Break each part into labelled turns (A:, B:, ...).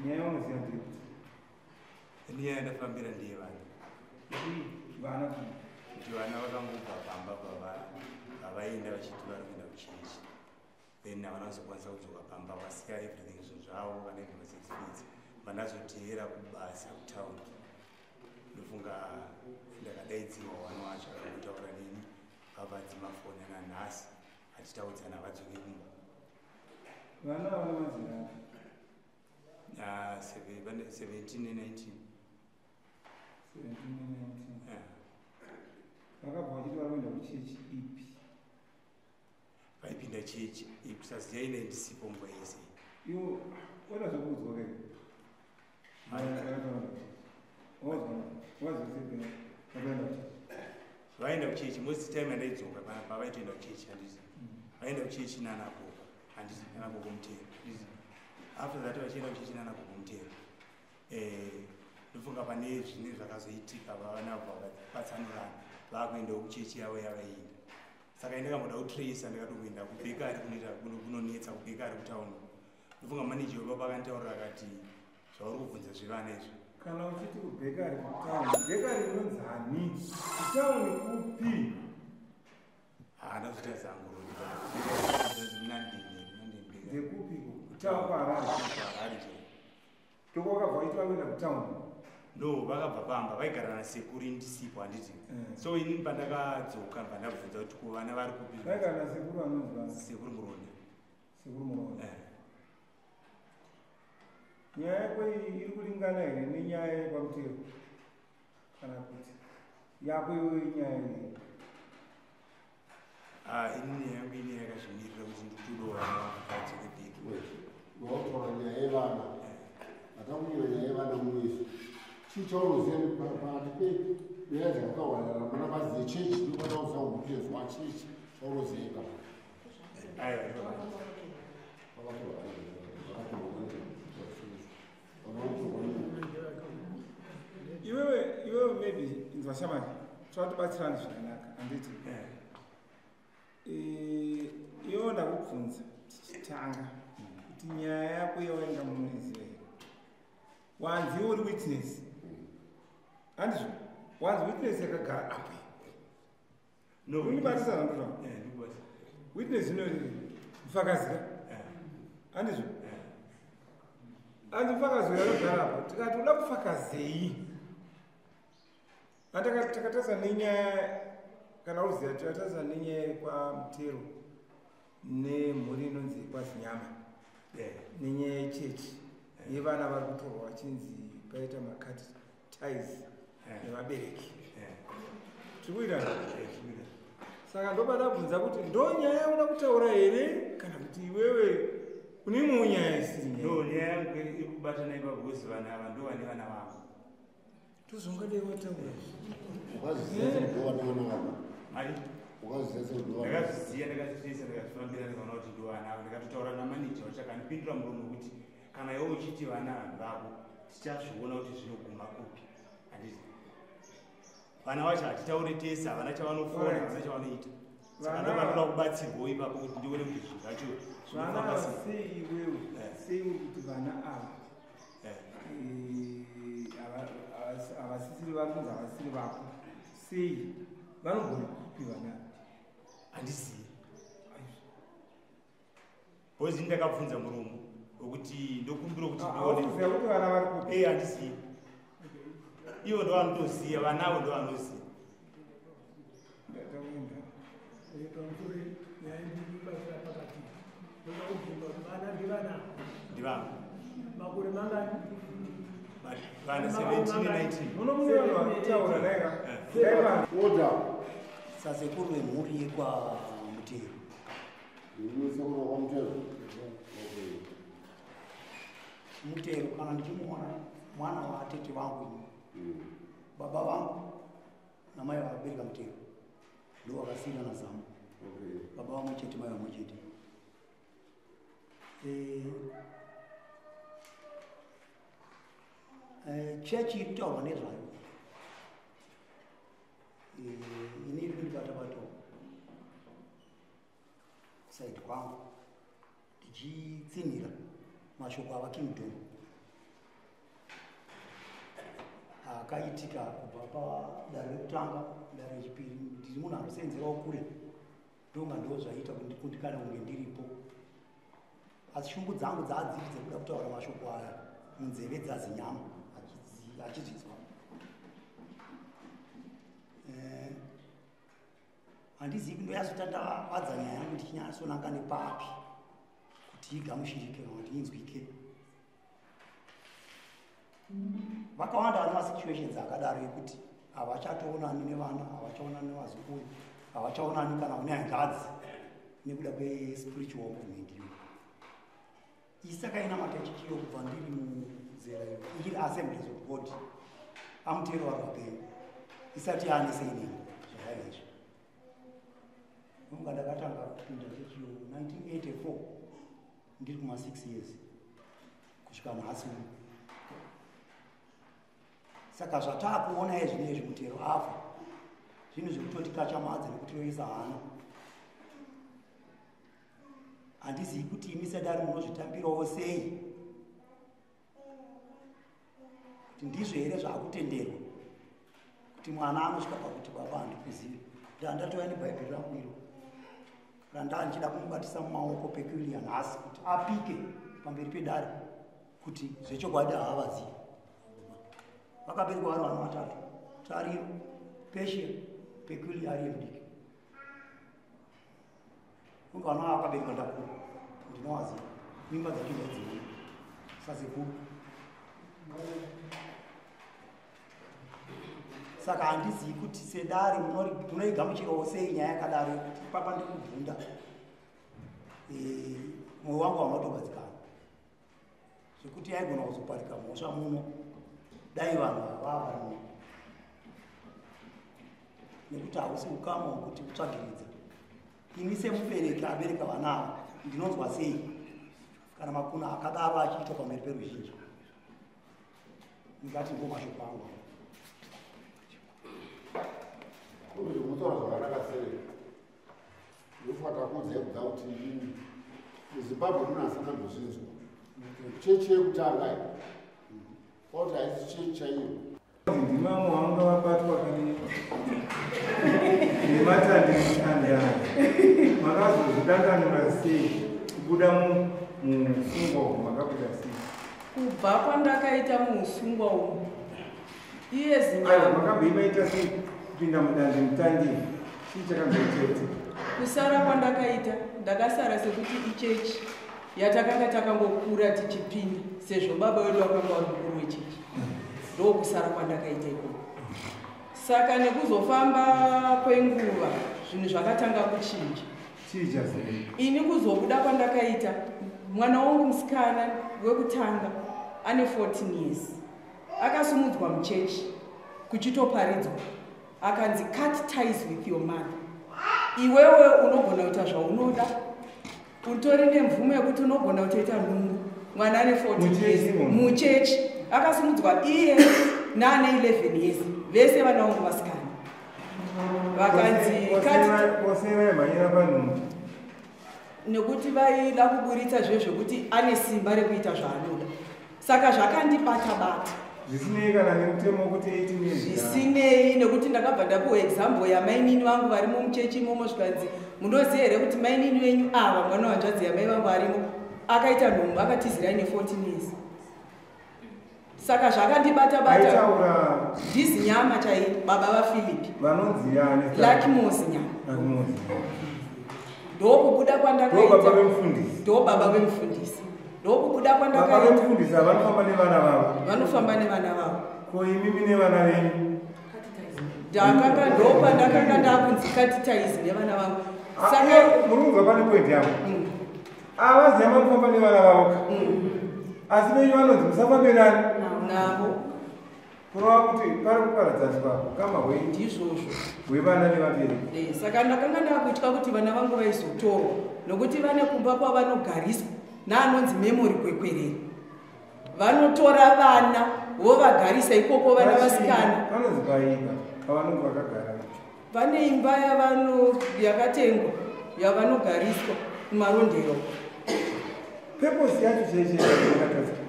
A: Nyaya yaunoziva ndeyekuti
B: Nyaya yandafambira ndeye vana.
A: Vana?
B: Kuti vana vakangobva pamba pavaenda vachiti vari kuenda kuchechi, then havana kuzokwanisa kudzoka pamba, vasiya everything, zvinhu zvavo, vanoenda macertificates. Vandazoteera kubasa kutaundi, ndofunga ndakadaidzirwa vana vacho vakutaura neni, vavadzimafoni nanhasi hatitaudzana, vadzoke kumba.
A: Vana vana mazera api?
B: 17 ne19.
A: 17 ne19. Vakabva vachiti vari kuenda kuchechi ipi?
B: Vaipinda chechi kusaziya ine ndisipo nguva yese.
A: Iwo oda zvekuudzwa ke wakaenda kuchechi?
B: Vaenda kuchechi most time andaidzoka pavaitoenda kuchechi, handiti? Vaenda kuchechi nanagogo, handiti? Nanagogo Mutero, handiti? After that vachienda kuchechi nanagogo Mutero, ndofunga pane zvine zvakazoitika, vavanabva vakapatsanurana, vakuendawo kuchechi yavo yavaienda. Saka indakamboda kutracer, ndikatokuenda kubhekari, kunoita kunonetsa kubhekari kutauni. Ndofunga manager webaba akanditaurira akati zvauri kubvunza zvevana izvi.
A: Kana uchiti kubhekari kutauni, bhekari inonzani? Kutauni kupi?
B: Haana kuzoita zangu. Nandini.
A: Ndekupiko kutauni? KwaHarare?
B: Harare chaiyo.
A: Ndoko wakabva waiti vakuenda kutauni?
B: No, vakabva pamba vaigara nasekuru ndisipo, handiti? So inini pandakadzoka pandabvunza kuti ko vana vari kupi.
A: Vaigara nasekuru vanonzi vana?
B: Sekuru Muronda.
A: Sekuru Muronda. Nyaya yako iyi iri kuringana here nenyaya yekwaMutero, kana kuti yako iweyo inyaya iyi?
B: Ah, inini yangu ine yakazvimirira kuti ndikutodawo vana vangu vadzoke back.
C: Wautaura nyaya yevana, atakunyora nyaya yevana munoizvo. Chii chaunoziva pakati penyaya dzakataurwa mana bazi yechechi? Ndinofanira kuziva kuitezwa chechi chaunoziva.
B: Aiwa.
A: Iwewe maybe inzwa shamani, toda zvakanaka, handiti? Iwewe ndakubvunza tichitanga kuti nyaya yako yawainga munoiziva here. Wanzi iwe uri witness, handizvo? Wanzi witness yakagara apo.
B: No.
A: Undibatisa zvandinotaura?
B: Eh, ndikubata.
A: Witness inoriri mufakazika, handizvo? Anzi mufakazi uyo akagara apo, tikati uda kufakazei? Takatarisa nenyaya, kana uziva, takatarisa nenyaya yekwaMutero nemhuri inonzi yekwaZinyama, nenyaya yechechi yevana vari kutorwa vachinzi paita macut ties nevabereki. Tiri kuita?
B: Tiri.
A: Saka ndobada bvunza kuti ndo nyaya yauda kutaura here, kana kuti iwewe une imwewo nyaya isiri nyaya?
B: No, nyaya yangu iri kubatana ipapo because vana ava ndo vane vana vavo.
A: Tozongadei wataura?
C: Ukazviziva sekuti ndo vana vako?
B: Mari.
C: Ukazviziva sekuti ndo vana?
B: Ndakazviziva, ndakazvitracea, ndakazvifambira, ndikaona kuti ndo vana avo. Ndikatotaura namanager wacho, akandipindura muromo kuti kana iwe uchiti vana vanhu vako, tichazviona kuti zvinoguma kupi, handiti? Vana vacho hatitauri tese, havana chavanofona, havana chavanoita. Saka ndopanoda kubatsirwawo ipapo kuti ndione kuti zvinhu zvacho
A: Vana
B: zvinofamba
A: ava
B: sei.
A: sei iwewe? Sei uri kuti vana ava havasisiri, vari kunzi havasisiri vako? Sei vanogona kupi vana ava?
B: Handizivi, because ini ndakabvunza muromo wekuti ndokumbira kuti ndione.
A: Haukuziva kuti vana vari kupi?
B: Eh, handizivi. Ivo ndo vanotoziva, vanavo ndo vanoziva.
A: Ndatakuenda.
D: Pamusoro, nyaya ndikubatsira pakati. Ndoda kubvunza kuti vana ndivana?
B: Ndivangu.
D: Makore mangani?
B: Vana 17 ne19.
A: Muno mune vanhu vari kutaura naika dai.
C: Order.
E: Sasekuru vemhuri yekwaMutero.
C: Sekuru kwaMutero, okay.
E: Mutero kana ndichimuona mwana watete vangu ini. Baba vangu namai vakabereka Mutero ndo vakasiyana nazamu. Baba vamwe chete, mai vamwe chete. Chechi iri kutaurwa nezvayo, ini iri kundibata bato side kwangu, ndichitsinhira mashoko ava Kingdom. Zvakaitika kubva padare rekutanga, dare rechipiri, ndiri munhu anosenzerawo kure, ndonga ndo zvaita kuti ndikundikane kunge ndiripo. Asi shungu dzangu dzadziri dzekuda kutaura mashoko aya munzeve dzaZinyama achizvinzwa. Handizivi kundoyatsotandavadza nyaya yangu ndichinyatsonanga nepapi kuti igamushirike kana kuti inzwike. Vakawanda vane masituations akadaro ekuti havachatoonani nevana, havachaonani nevazukuru, havachaonani kana une hanzvadzi nekuda kwespiritual movement iyo. Isi takainamata chichiyo kubva ndiri muzera iyo ichiri Assemblies of God, amutero vari vapenyu, isati yaane seinini zvakaiva izvi. Nonga ndakatanga kupinda chechiyo 1984 ndiri kuma 6 years kusvika nhasi uno. Saka zvataakuona izvi Mutero afa, zvinhu zvekutoti kachamadza nekuti hana. Handizivi kuti imi sedare munozvitambirawo sei, kuti ndizvo here zvaakutenderwa kuti mwana anosvika pakuti baba handikuzivi. Ndandatouya nebhaibheri rangu iro randaa ndichida kumubatisa mumaoko Peculiar nhasi kuti apike pamberi pedare kuti zvechokwadi haavazivi. Vakaberekwa vari vanhu vatatu, Tariro, Peshe, Peculiar ari mudiki. Kunge vana vava vakaberekwa ndakura, ndinovaziva, mimba dzacho ndaidziona sasekuru. Saka handizivi kuti sedare munoigamuchirawo sei nyaya yakadaro yekuti ipapa ndiri kubvunda. Mwoyo wangu haunatogadzikana zvekuti yaigona kuzoparika mhosva muno dai vanhu vava varimo, nekuti hausi ukama hwekuti kutsvagiridza. Ini semubereki abereka vana ava ndinonzwa sei kana makuna akadaro achiitwa pamberi peruzhinji? Ndingati ndo mashoko angu.
C: Kuri kutaura zvakanaka sei, ndofanira kuudzai kubva kuti muZimbabwe mune asina mbozvinzwa chechi yekutanga iyi, kwakuti haisi chechi chaiyo.
A: Ndimamwe vanga vabatwa nematandemutandaro, makazozvikanganura sei kubuda muusungwa uhu? Makabuda sei?
F: Kubva kwandakaita muusungwa uhu, iye
A: Aiwa,
F: Zinyama
A: makabve maita sei kupinda mudandemutande? Chii chakamboitete?
F: Kusara kwandakaita, ndakasara sekuti ichechi yatakanga takangokura tichipinda, sezvo baba vedu vakanga vari mukuru wechechi. Ndokusara kwandakaita ikoko. Saka nekuzofamba kwenguva zvinhu zvakatanga kuchinja.
A: Chii chasei?
F: Ini kuzobuda kwandakaita, mwana wangu musikana wekutanga ane 14 years akasumudzwa muchechi kuchitoparidzwa, akanzi, "Cut ties with your mother. Iwewe unogona kuita zvaunoda, utori nemvumo yekuti unogona kutoita nhumbu." Mwana ane 14
A: Muchechi
F: years.
A: imomo?
F: Muchechi akasumudzwa iye naane 11 years, vese vana vangu vasikana, vakanzi cut
A: Vose vaimhanyira panhumbu?
F: Nekuti vaida kuburitsa zve zvekuti ane simba rekuita zvaanoda. Saka zvakandibata bata.
A: Zvisinei kana nemutemo wekuti 18 years?
F: Zvisinei, nekuti ndakabva ndapiwa example yamainini vangu varimo muchechi imomo, zvikanzi, "Munoziva here kuti mainini venyu ava, mwana wanzvadzi yamai vangu arimo, akaita nhumbu akatizira ine 14 years?" Saka zvakandibata bata.
A: Aitaura?
F: NdiZinyama chai, baba vaPhilipi.
A: Vanonzi yani?
F: Lakimo Zinyama.
A: Lakimozi.
F: Ndokubuda
A: Ndo baba
F: kwandakaita.
A: vemufundisi?
F: Ndo baba vemufundisi. Ndokubuda
A: Baba
F: kwandakaita.
A: vemufundisi havanofamba nevana vavo?
F: Vanofamba nevana vavo.
A: Ko imimi nevana venyu?
F: Ndakanga, ndopandakanga ndakunzi cut ties nevana vangu. Saka
A: Muri kunzwa pane point yavo? Avaziva vanofamba nevana vavo ka, asi venyu vanonzi musafambe nani?
F: Navo.
A: Kureva kuti pari kuparadzaniswa ukama
F: Ndizvozvo.
A: hwevana nevabereki.
F: Saka ndakanga ndakutya kuti vana vangu vaizotorwa, nokuti vane kumba kwavanogariswa naanonzi Memory Kwekwerere. Vanotora vana vovagarisa ikoko, vana vasikana.
A: Vanonzi paimba pavanonge vakagara?
F: Vane imba yavano yakatengwa yavanogariswa kuMarondero.
A: Purpose yacho chaicho?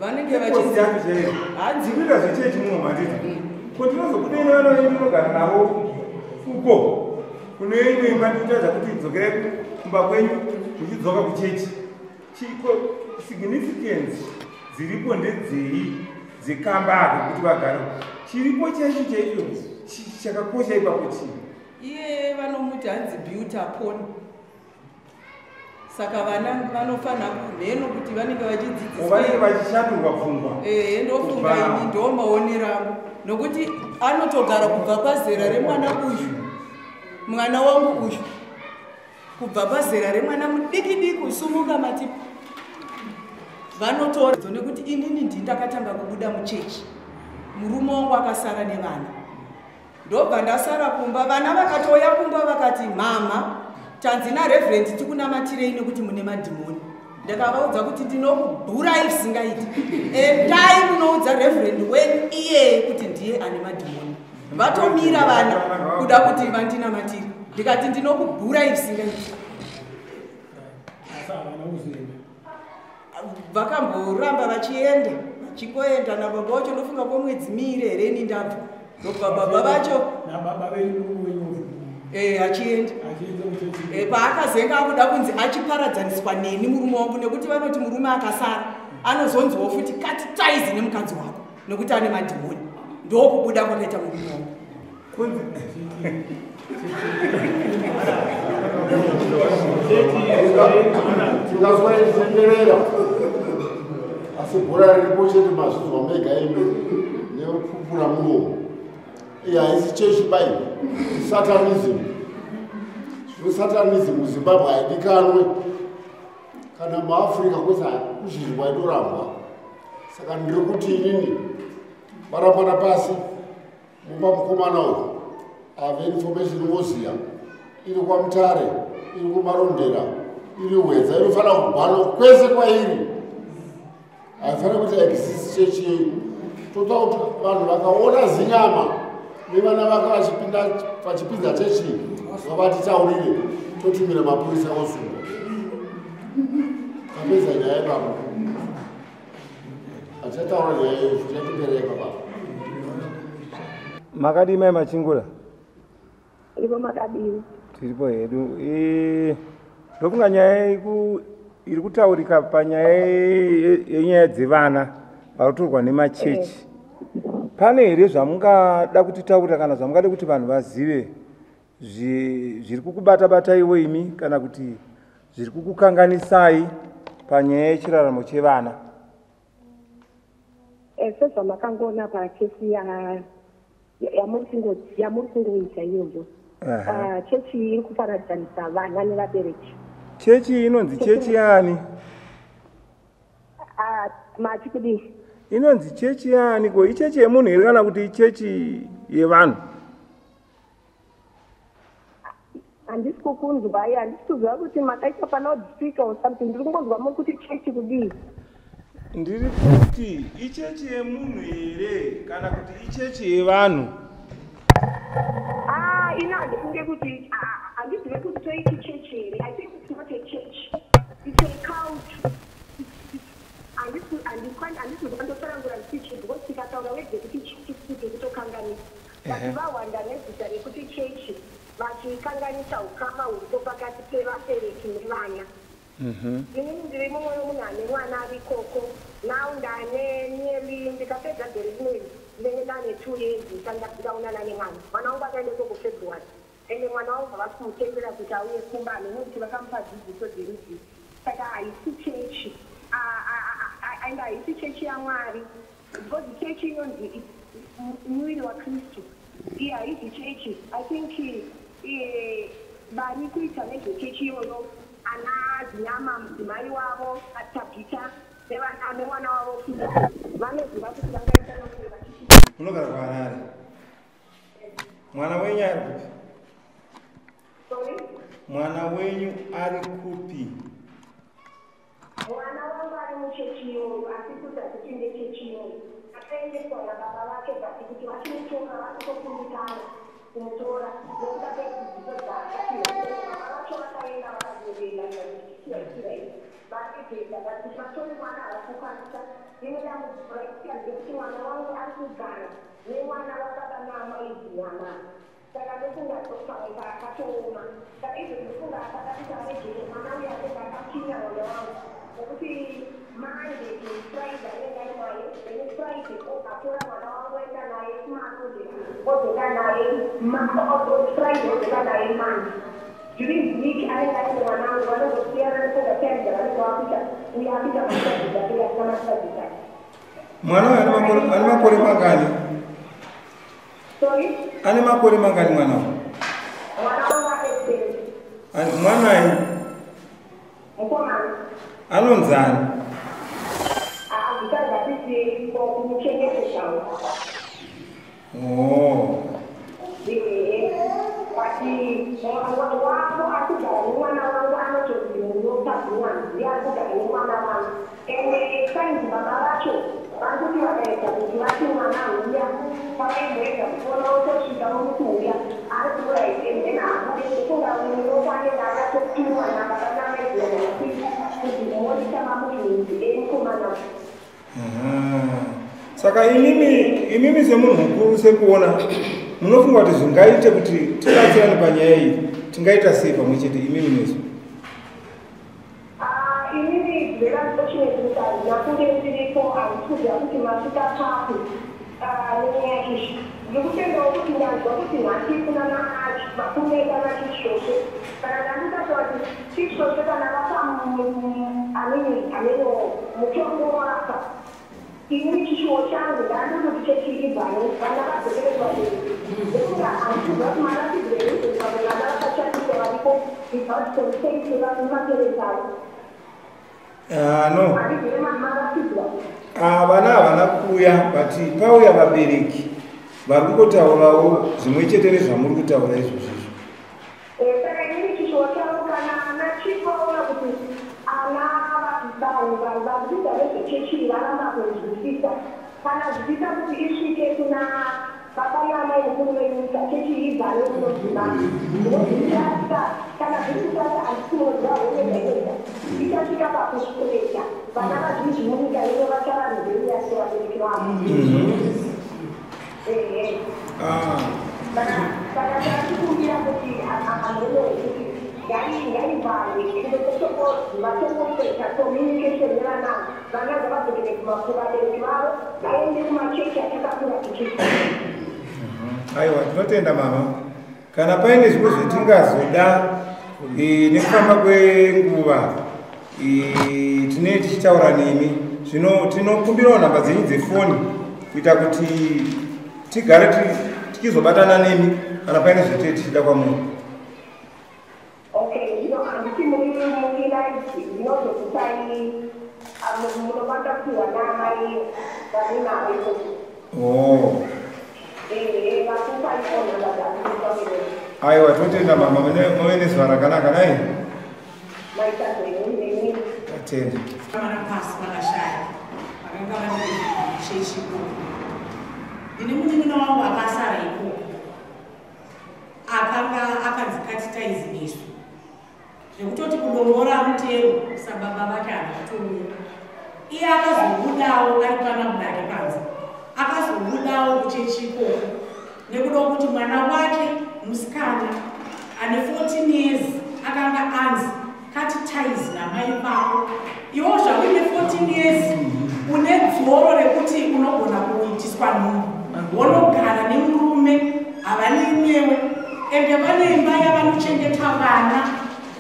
F: Vanenge
A: Purpose yacho chaiyo?
F: Hanzi
A: Kuita zvechechi muno, manditi. Ko ndinozobudei nevana venyu ndinogara navo uko kune imwe imba, ndikutaridza kuti dzokerai kumba kwenyu muchidzoka kuchechi. Chiko significance dziripo ndedzei dzekamba aka kuti vagare? Chiripo chaicho chaicho chakakosha ipapo chii?
F: Iye vanomuti hanzi built upon, saka vana vanofanira kumheno kuti vanenge vachidzidziswa.
A: Vanenge vachishandurwa pfungwa.
F: Ehe, ndofunga ini ndo maonero angu, nokuti anotogara kubva pazera remwana uyu, mwana wangu uyu, kubva pazera remwana mudiki diki, sumuka mati vanotora, nekuti inini ndini ndakatanga kubuda muchechi. Murume wangu akasara nevana, ndobva ndasara kumba. Vana vakatouya kumba vakati, "Mama, tanzi nareverend tikunamatirei nekuti mune madhimoni." Ndakavaudza kuti ndinokubhurai zvisingaiti, endai munoudza reverend wenyu iyeye kuti ndiye ane madhimoni. Vatomira vana kuda kuti vandinamatire, ndikati ndinokubhurai zvisingaiti.
D: Asi havana kuzoenda?
F: Vakamboramba vachienda, vachingoenda nababa vacho, ndofunga kwemwedzi miiri here ini ndabva, ndobva baba vacho
D: Nababa venyu, murume wenyu?
F: Achienda.
D: Achienda kuchechi?
F: Paakazenga akuda kunzi achiparadzaniswa neni, murume wangu, nekuti vanoti murume akasara anozonziwo futi cut ties nemukadzi wako nekuti ane madhimoni. Ndokubuda kwakaita murume wangu.
A: Kunzi
C: Tingaswa ichitenderera, asi bhora riripo chete. Mazvizwa mega imi nekupupura muromo. Iyi haisi chechi bai, satanism. Zvino satanism muZimbabwe haidikanwe, kana muAfrica kwese kuzhinji kwaitorambwa. Saka ndiri kuti inini varapana pasi mumba mukomana uyu ave information, woziya iri kwaMutare, iri kuMarondera, iri Hwedza, inofanira kubhanwa kwese kwairi. Haifaniri kuti exist chechi yedu. Toda kuti vanhu vakaona Zinyama nevana vake vachipinza chechi, vavatitaurire, totumira mapurisa osungwa. Tapedza nyaya ipapo, hatichataura nyaya iyo, tichatiperera ipapapo.
A: Makadii, mai Machingura?
G: Ivo, makadini?
A: Tiripo hedu. Ndofunga nyaya iri kutaurika panyaya yenyaya dzevana vari kutorwa nemachechi, pane here zvamungada kutitaurira kana zvamungada kuti vanhu vazive zviri kukubata-bata iwo imi, kana kuti zviri kukukanganisai panyaya yechiraramo chevana?
G: Sezvamakangoona pakesi yamuri kungoita iyoyo, chechi iri kuparadzanisa vana nevabereki.
A: Chechi inonzi chechi yani?
G: Mati kudii?
A: Inonzi chechi yani ko? Ichechi yemunhu here kana kuti ichechi yevanhu?
G: Handisi kukunzwai, handisi kuziva kuti makaita paloudspeaker or something. Ndiri kungonzwa muri kuti chechi kudii.
A: Ndiri kuti ichechi yemunhu here kana kuti ichechi yevanhu?
G: Ah, ina handifunge kuti handizive kuti toiti chechi here. I think it's not a church, it's a cult. Handisi ndotsanangura ndichichi, because tikataura word yekuti chechi kuti kutokanganisa, but vawanda nezita rekuti chechi vachikanganisa ukama huripo pakati pevabereki nevana. Inini ndiri mumwe wemunhu ane mwana ari ikoko. Now ndane nearly, ndikapedza gore rineri ndinenge ndane 2 years ndisati ndaonana nemwana. Mwana wangu akaenda ikoko February, ende mwana wangu havasi kumutendera kuti auye kumba, nekuti vakamupa dzidziso dzerudzi. Saka haisi chechi, and haisi chechi yaMwari, because chechi inonzi muviri waKristu. Iye haizi chechi. I think vari kuita nezvechechi iyoyo, ana Zinyama, mudzimai wavo Tabhita, nemwana wavo Philip, vanoziva kuti vangaita nokunge vachiti
A: Munogara kuHarare. Mwana wenyu ari kupi?
G: Sorry?
A: Mwana wenyu ari kupi?
G: Mwana wangu ari muchechi iyoyo, asi kuti hatipinde chechi iyoyo. Akaendeswa nababa vake, but kuti vachimutora vasitokundikana kumutora nokuda kwedzidziso dzaakapiwa. Baba vacho vakaenda vakazoenda. Varegedza, but kuti vatore mwana havakukwanisa. Rimwe dambudziko raitika ndekuti mwana wangu ari kugara nemwana wababa naamai nyama, saka ndofunga pamwe pakatooma. Saka izvo ndofunga akada kuti aregere mwana uyo anenge akapinda mwana wangu, nekuti Monday to Friday anenge ari naye, then Friday atora mwana wangu aenda naye kumaronde, odzoka naye Friday, odzoka naye Monday. During the week anenge aine mwana wangu, vanongosiyana nekuga time dzavanenge vakuita, uyo akuita mastudies ake, asina mastudies ake.
A: Mwana uyu ane makore mangani?
G: Sorry?
A: Ane makore mangani mwana uyu?
G: Mwana wangu ane 10.
A: Mwanai?
G: Mukomana.
A: Anonzani?
G: Zita ngatisi kumuchengetedzawo.
A: Oh.
G: Ehe, but wavo ari kugara nemwana wangu anotonzi Munopa Guwanzi, ari kugara nemwana wangu. Ende sainzi baba vacho vari kuti vakaedza kuti vati mwana uya, pavaimboedza kuona otosvika vomuti uya ari kuuright, and then haabude. Ndofunga Munopa anenge akatotumwa nababa namai kuti monita mamovements emukomana.
A: Aha. Saka imimi semunhu mukuru, sekuona, munofunga kuti zvingaite kuti tibatsirane panyaya iyi, tingaita sei pamwe chete imimi nesu?
G: Ah, inini very unfortunately kuti handina kunge ndiripo, handisi kuziva kuti masvika papi nenyaya iyi. Ndiri kutendawo kuti ndanzwa kuti nhasi kuna makuneta naChisvosve. Kana ndandikataura kuti Chisvosve kana vapa anini ameno mutongo wapa, inini chishuwo changu ndandiri kuti chechi ibvane, vana vadzokere kuvabereki, nekuti handisi kuziva kuti maratidziro vamwe vana vakachandiswa varipo without consent yemaparents avo.
A: Ah, no.
G: Handizire maratidzwa.
A: Ah, vana havana kuuya, but pauya vabereki vari kungotaurawo zvimwe chete nezvamuri kutaura izvozvizvo.
G: Saka inini chishuwo changu, kana ana chief vaona kuti ana vanhu vakudzidza nezvechechi varamba kunzwisisa, kana zvichiita kuti isvike kuna baba naamai mukuru venyika, chechi ibvane munoziva ndinozvichasvika. Kana zviri kutasa, handisi munoziva homega inoita ichasvika pakusvika vana vazhinji munyika ino vachava rebellious kuvabereki vavo. Ehe.
A: Ah.
G: Saka tachikumbira kuti amheno kuti ngaivharwe, ende vatongoita communication nevana. Vana ngavadzokere kuvabereki vavo, vaende kumachechi atakakura tichiita.
A: Aiwa, tinotenda mama. Kana paine zvimwe zvetingazoda nekufamba kwenguva, tinee tichitaura nemi. Zvino tinokumbirawo nhamba dzenyu dzefoni kuita kuti tigare tichizobatana nemi kana paine zvetee tichida kwamuri.
G: Okay, zvino handiti muri mulive, ndinozokupai, munokwanisa kupiwa naamai vane mari.
A: Oh.
G: Ehe, vakupai phone number dzangu.
A: Aiwa, tinotenda mama, muve nezuva rakanaka nai.
G: Maita zvenyu nemi.
A: Tatenda.
H: Vana pasi vakashaya vakanga vari chechi ikoko. Ndine munin'ina wangu akasara ikoko, akanga akanzi cut ties nesu, zvekutoti kudongora mutero sababa vake hana kutouya. Iye akazobudawo ari pana mudake panze, akazobudawo kuchechi ikoko nekuda kuti mwana wake musikana ane 14 years akanga anzi cut ties namai vako. Iwo zvauine 14 years, une dzoro rekuti unogona kuitiswa nhumbu, wonogara nemurume havane newe. Ende vane imba yavanochengeta vana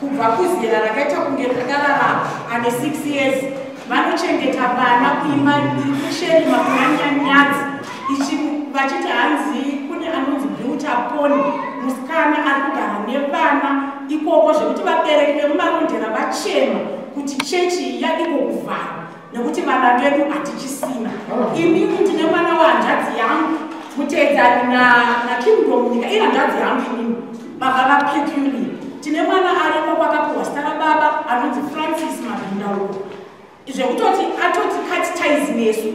H: kubva kuzera rakaita kunge rakararama ane 6 years. Vanochengeta vana kuima iri kusherima kunanyanyadzi, vachiti hanzi kune anonzi built upon musikana ari kugara nevana ikoko, zvekuti vabereki vemumarondera vachema kuti chechi yadiko kuvhara nekuti vana vedu hatichisina. Inini ndine mwana wahanzvadzi yangu muteedzani naKingdom Nyika, iri hanzvadzi yangu inini, baba vaPeculiar. Tine mwana ariko kwakapiwa zita rababa anonzi Francis Mabhindauko, zvekutoti atoti cut ties nesu.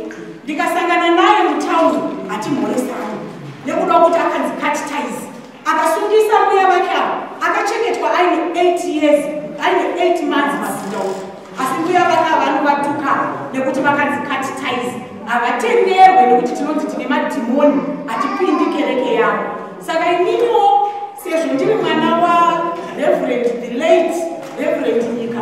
H: Ndikasangana naye mutaundi hatimhoresani nekuda kuti akanzi cut ties. Akasungisa mbuya vake avo, akachengetwa aine 8 years, aine 8 months. Mabhindauko Asi mbuya vana vanovatuka nekuti vakanzi cut ties, havatenderwe nekuti tinonzi tine madhimoni, hatipindi kereke yavo. Saka ininiwo, sezvo ndiri mwana waReverend, the late Reverend Nyika,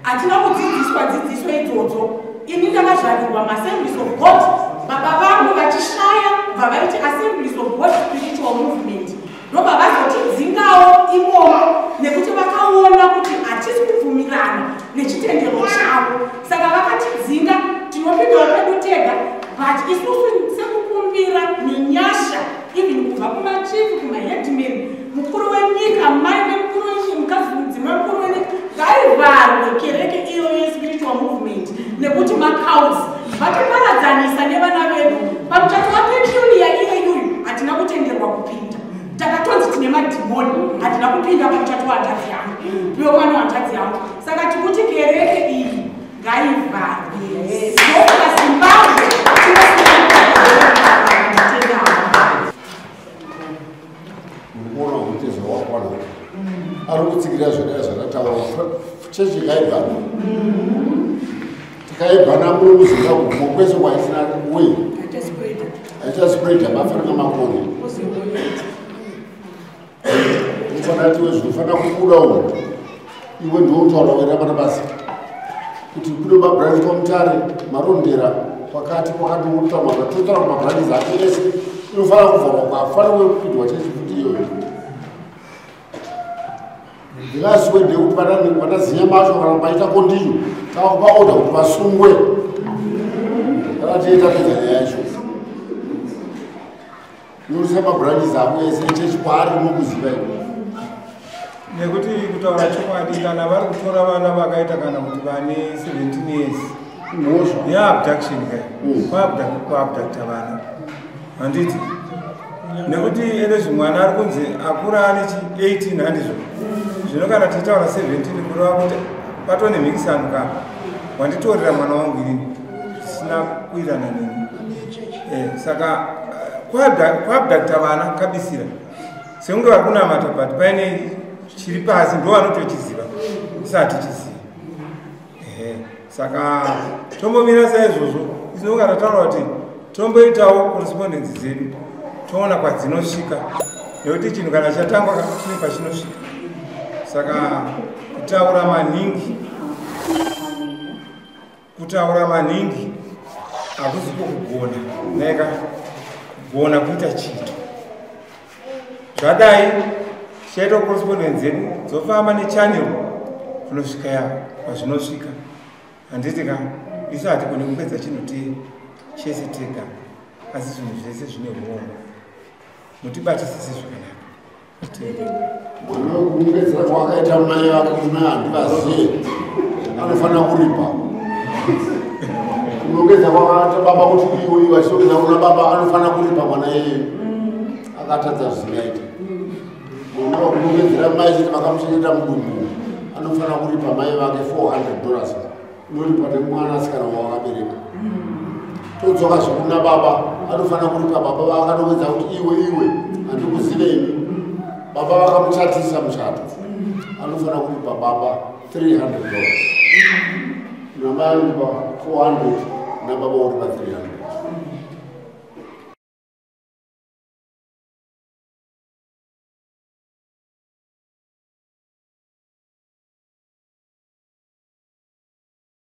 H: hatina kudzidziswa dzidziso idzodzo. Ini ndakazvarirwa maAssemblies of God. Baba vangu vachishaya, bva vaiti Assemblies of God spiritual movement, ndobva vazotidzingawo imomo nekuti vakaona kuti hatisi kubvumirana nechitendero chavo. Saka vakatidzinga, tinopindawo pedu tega. But isusu sekukumbira nenyasha, even kubva kumachief, kumaheadman, mukuru wenyika, mai vemukuru wenyika, mukadzi, mudzimai mukuru wenyika, ngaivharwe kereke iyoyo yespiritual movement nekuti macults vatiparadzanisa nevana vedu. Pamuchato waPeculiar iyeyuyu hatina kutenderwa kupinda, takatonzi tine madhimoni. Hatina kupinda pamuchato wahanzvadzi yangu, iwe mwana wahanzvadzi yangu. Saka tikuti kereke iyi ngaivharwe, ndokuva Zimbabwe tinotendawo.
C: Mukuona kuti zvawakwana ari kutsikira zvodai zvakataura, chechi ngaibhana. Tikaibhana muno muZimbabwe kwese kwaisina wei aichaspreada mafanira makoni. Unofanira tiwe zvinofanira kubuda umu. Iwe ndiotaura wera pana basa kuti kune mabranch kwaMutare, Marondera, kwakati kwakati, unotaura totaura kumabranches ake ese, inofanira kuvharwa, kwafanira kupindwa chechi futi iyoyo. The last word ndekuti vanazinya macho kana paita continue, takupa order kuti vasungwe kana tiye tapedza nyaya yacho. Yorisa mabranches ako ese echechi kwaari unokuziva iwe.
A: Nekuti kutaura chokwadi, kana vari kutora vana vakaita kana kuti vane 17 years,
C: mhosva.
A: Yeabduction kai, kuabducta vana, handiti? Nekuti ene zvimwana ari kunzi akura ane chi 18, handizvo? Zvino kana tichitaura 17, kureva kuti patone mhikisano ka wanditorera mwana wangu inini zvisina kuirana neni. Saka kuabducta vana kabisira sekunge vari kunamata, but paine chiri pasi, ndo vanotochiziva, isati chiziva. Ehe, saka tombomira saizvozvo. Isinonga tataura kuti tomboitawo correspondence dzedu, toona kwadzinosvika, nekuti chinhu kana chatangwa chine pachinosvika. Saka kutaura maningi hakuziko kugona naika kugona kuita chito. Zvadai, tichaita correspondence dzedu dzofamba nechannel kunosvika ya kwazvinosvika, handiti ka? Isu hatigoni kupedza chinhu chese tega, asi zvinhu zvese zvine urongwa. Mutibatisise zvakanaka.
C: Mwana wekungedzera kwakaita mai vake kuti mai handivaziye, anofanira kuripa. Kunongedza kwakaita baba kuti iwe iwe achitongedza kuna baba, anofanira kuripa mwana iyeye akatadza zvisingaiti. Mwana wekunongedzera mai chete vakamuchengeta mudumbu, anofanira kuripa mai vake $400, unoripa nemwana asikana wawakabereka. Todzoka zvekuna baba, anofanira kuripa baba vaakadongedza kuti iwe iwe handikuziveni. Baba vakamuchatisa muchato, anofanira kuripa baba $300. Namai anoripa 400, nababa oripa 300.